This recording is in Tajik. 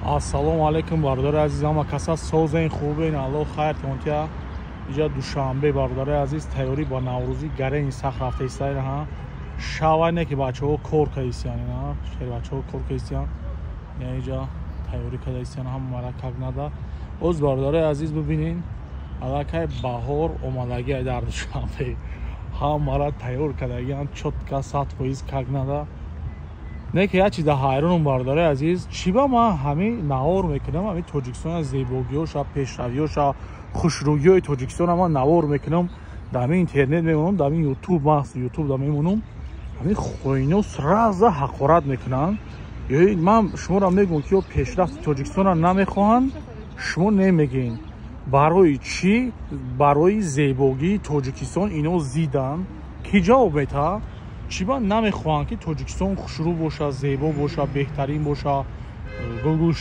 Ассалому алайкум, бародари азиз, ҳама каса созен, хубен, Аллоҳ хайр тонтия. Иҷа Душанбе, бародари азиз, тайёрӣ ба Наврӯзӣ гарени сахт рафта истаин. Ҳа, шавай не ки бачаҳо кор кардистиян, ина бачаҳо кор кардистиян, иҷа тайёрӣ кардистиян, ҳама мара как нада. Оз, бародари азиз, бибинен, аллакай баҳор омадагиай дар Душанбе, ҳамара тайёр кардагиан, чётко, 100%, как нада. Не ки як чиза ҳайронам, бародари азиз, чӣ ба ман ҳамин навор мекунам, ҳамин Тоҷикистона, зебогиёша, пешравиёша, хушрӯгиҳои Тоҷикистона ман навор мекунам, дар ҳамин интернет мемонам, дар ҳамин Ютуб, махсус Ютуб да мемонам, ҳамин хоино сразу ҳақорат мекунанд. Ё ман шуморо мегӯям, ки ё пешрафти Тоҷикистонро намехоҳанд, шумо немегӯед. Барои чӣ барои зебогии Тоҷикистон ино зиданд? Кӣ ҷавоб метаҳад? Чӣ ба намехоҳанд, ки Тоҷикистон хушрӯ боша, зебо боша, беҳтарин боша, гулгул?